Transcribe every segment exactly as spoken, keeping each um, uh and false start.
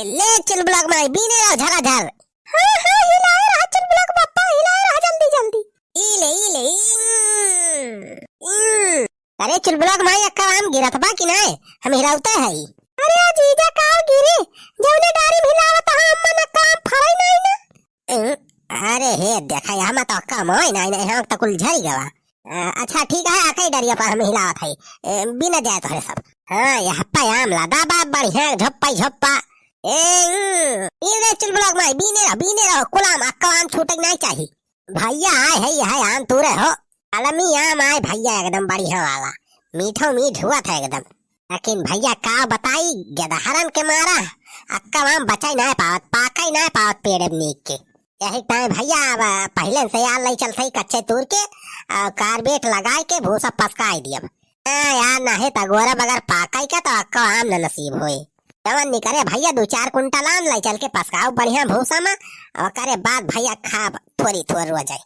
ले चुलबुलक माई, बीने रहो झराझर। हाँ, हाँ, हिलाए रहा चुलबुलक बप्पा, हिलाए रहा जल्दी, जल्दी। ई ले, ई ले, ई, ई। अरे चुलबुलक माई, अक्का आम गिरत बा कि नाय? हम हिलावते हई। अरे जीजा, का गिरी? जौने डारी में हिलावत हा, अम्मा, ना काम फरई नाई ना। अरे हे, देखा, यहाँ में तो अक्का मोय नाई, नाई, यहाँ तो कुल झरी गवा। अ, अच्छा, ठीक है, अकई डरिया पर हम हिलावत हई। ए, बीना जाए तोहरे सब। हाँ, यहाँ पे आम लादा बा, बढ़िया, झप्पा ही झप्पा। ए, हम्म, ई रे चुलबुलक माई, बीने रहो, बीने रहो, कुल आम, अक्का आम छूटे के नाई चाही। भैया आए है, यह आम तूरे हो। कलमी आम आए भैया, एकदम बढ़िया वाला। मीठो मीठ हुआ था एकदम। लेकिन भैया का बताई, गदहरन के मारा अक्का आम बचाई ना पावत, पाकाई ना पावत पेड़ में नीक के। यही टाइम भैया अब पहिले से यार लई चलत हई कच्चे तूर के, और कार्बेट लगाई के भूसा पसकाई दियब। हाँ यार, नाहीं त गोरा बगर पाकाई का तो अक्का आम न नसीब होए। जवन निकरे भैया दो चार कुंटल आम लई चल के पसकाओ बढ़िया भूसा में, और करे बाद भैया खाब थोरी थोर रो जाए।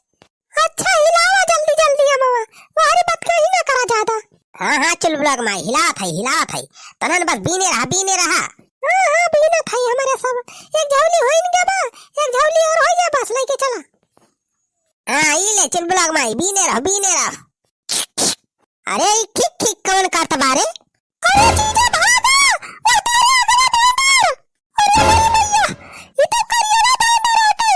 अच्छा, हिलावा जल्दी जल्दी अमवा, वारी बात कहीं ना करा ज्यादा। हाँ, हाँ, चुलबुलक माई, हिलावत हई, हिलावत हई। तनन बस बीने रहा, बीने रहा। हाँ, हाँ, बीनत हई हमरे सब। एक झौली होइन गे बा, एक झौली और होइ जाए बस, लइके चला। हाँ, ई ले चुलबुलक माई, बीने रह, बीने रह। अरे, ई खिक खिक कौन करत बा रे? अरे जीजा भागा, ओ तारे आ गया बंदर। अरे मोरी मैया, ई तो करिया बंदर आटे,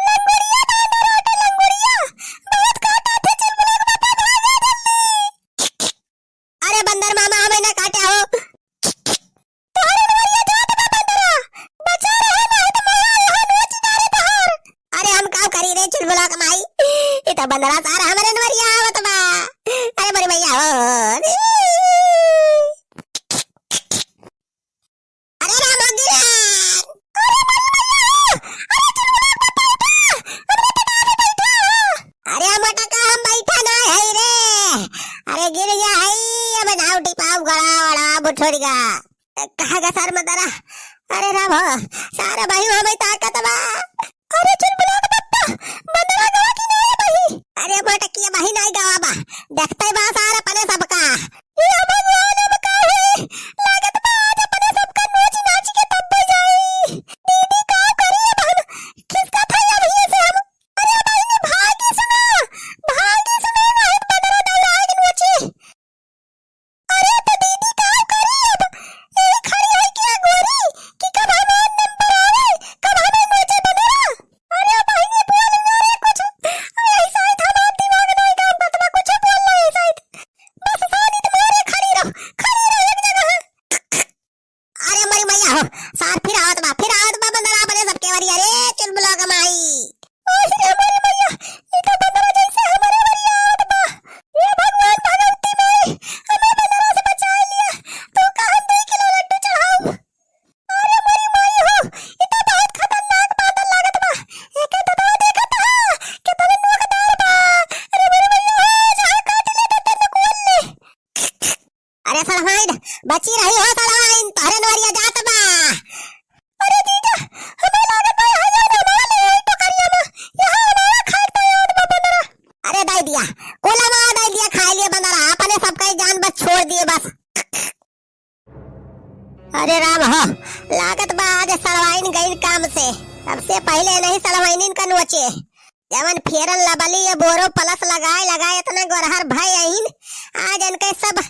लंगुरिया बंदर आटे, लंगुरिया। बहुत काटा थे चुलबुलक बापा, भागा जल्दी। अरे बंदर मामा, हमें ना काटे हो। तोहरे नवरिया जात बा बंदरा, बचा रहे नाहीं त मोला यहाँ नोच डारे तोहार। अरे हम का करी रे चुलबुलक माई, ई त बंदरा सार हमरे नवरिया आवत बा। अरे मोरी मैया हो। अरे राम हो गिरा। अरे मोरी मैया हो। अरे चुलबुलक मत बैठा, हमरे तो डारे बैठा हो। अरे मोटका हम बैठा ना है रे, अरे गिर गया है, अब नाव टिपाव गड़ा वड़ा बुठोरिया। कहाँ गा सार बंदरा? अरे राम हो, सारा भाई हमें ताकत बा। अरे चुलबुलक बप्पा, बंदरा गवा कि नाहीं बही? अरे मोटकिया बही नाहीं गवा बा, देखते बा सार अपने सबका। ये भगवान अब का होई? लागत बा आज अपने सबका नोच नाच के तब्बे जाई। दीदी का करी अब हम? खिसका था अब ये से हम। अरे बहिनी भागी सुना, भागी सुना, नाहीं बंदरा दौड़ाए के नोची। अरे तो दीदी का करी अब? यही खड़ी है क्या गोरी कि कब हमार नंबर आवे, कब हमें नोचे बंदरा? अरे बहिनी बोल ना रे कुछ, यही शायद हमार दिमाग नहीं काम करत बा, कुछ बोल ना यही शायद। बस शादी तुम्हारे खड़ी रहो, खड़ी रहो एक जगह। अरे मोरी मैया हो, सार फिर आवत बा, फिर आवत बा बंदरा अपने सबके वरिया रे चुलबुलक माई। ओह रे मोरी मैया, ई तो बंदरा जैसे हमरे वरिया आवत बा। हे भगवान भगवती माई, हमें बंदरा से बचाए लिया। तू का हम दो किलो लड्डू चढ़ाऊ? अरे मोरी माई हो, ई तो बहुत खतरनाक बादल लागत बा। एके तो देखत हा, कितना नोकदार बा। अरे मोरी मैया हो, जहाँ काट ले तो तेरे को ले। अरे सड़वाइन, बची रही हो सड़वाइन, तोहरे नवरिया जात बा। अरे जीजा, हमें लागत बा यहाँ जान हमारा ले आई टोकरिया में, यहाँ हमारा खाए तो याद बा बंदरा। अरे दे दिया, कोला मार दे दिया, खाए लिए बंदरा, अपने सबका ही जान बस छोड़ दिए बस। अरे राम हो, लागत बा आज सड़वाइन गई काम से, सबसे पहले नहीं सड़वाइन का नोचे। जवन Fair and Lovely या Boro Plus लगाए लगाए इतना गोरहर भय अहिन, आज इनके सब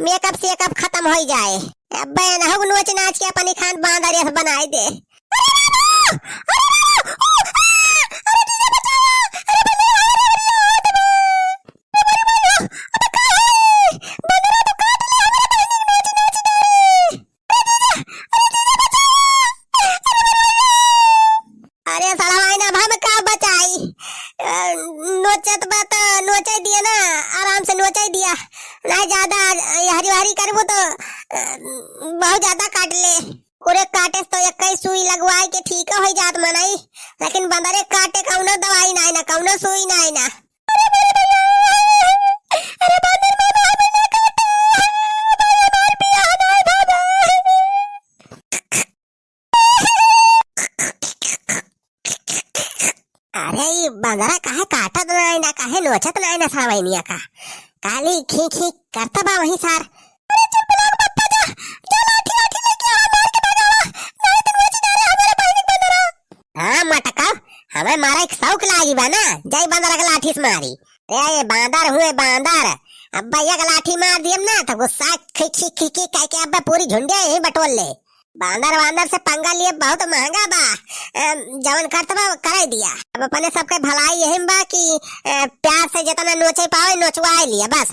makeup सेकअप खतम होइ जाए। अब्बे एनहु नोच नाच के अपनी खान बांदर यस बनाए दे। अरे बाबू! अरे बाबू! ओ, आ! अरे जीजा बचाओ! अरे बंदर आ रहे, अरे यार, अरे बाबू! अरे बाबू! अब का होई? बंदरा तो काट ले हमरे बहिनी के नोच नाच डारे। अरे सड़वाइन, अब हम का बचाई? अ, नोचत बा त नोचे दिया ना, आराम से नोचे दिया। नहीं ज्यादा हरी हरी करबू तो, अ, बहुत ज्यादा काट ले। कुरे काटे से तो एक ही सुई लगवाए के ठीक हो जात मनई, लेकिन बंदरे काटे कौनो दवाई नहीं ना, कौनो सुई नहीं ना। अरे बाप रे, अरे बाप रे, बाप रे, बाप रे, बाप रे, बाप रे, बाप रे। अरे, ई बंदरा काहे काटत नाई ना, काहे नोचत नाई ना सड़वाइनिया का? काली खी खी करत बा वही सार। अरे चुलबुलक बप्पा जा, जा लाठी, लाठी लेके आवा, मार के भगावा, नाई तो नोची मारा एक शौक लागी बा ना, जाई बंदरा के लाठी से मारी। रे ये बांदर हुए बांदर, अब्बा एक लाठी मार दियम ना तो गुस्सा खी खी खी खी कह के अब्बा पूरी झुंडिया यहीं बटोर ले। बांदर वांदर से पंगा लिए बहुत महंगा बा। अ, जवन करत बा कराई दिया। अब अपने सबके भलाई यही में बा कि, अ, प्यार से जितना नोचे पावे नोचवाए लिया बस।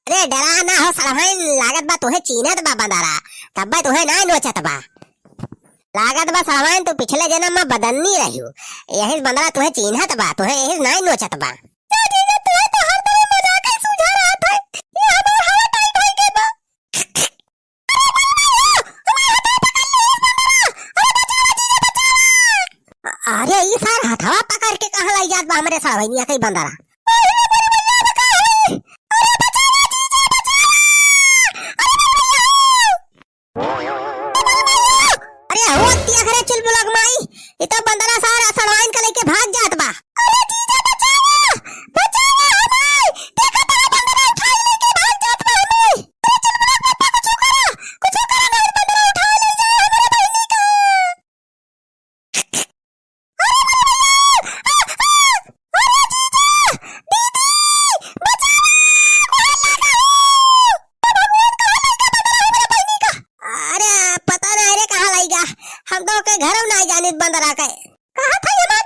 अरे डरा ना हो सड़वाइन, लागत बा तुहे चीन्हत बा बंदरा, तब्बे तुहे ना नोचत बा। लागत बा सड़वाइन तू पिछले जन्म में बदन्नी रहियो, यही से बंदरा तुहे चीन्हत बा, तुहे यही से ना नोचत बा। अरे ई सार हथवा पकड़ के कहाँ लाई जात बा हमरे सड़वैनिया के बंदरा। अरे हो तिया घरे चुलबुलक माई, ई तो बंदरा सार सड़वाइन के लेके भाग जात बा। अरे जीजा बचावा, बचावा हमें, देखा तारा बंदरा उठाई लेके भाग जात बा हमें। अरे चुलबुलक पप्पा कुछ करा, कुछ करा नहीं बंदरा उठाई ले जाए हमरे बहिनी का। अरे पता नहीं रे कहाँ लइगा, हम तो के घर में नहीं जानित बंदरा के। कहाँ था ये माँ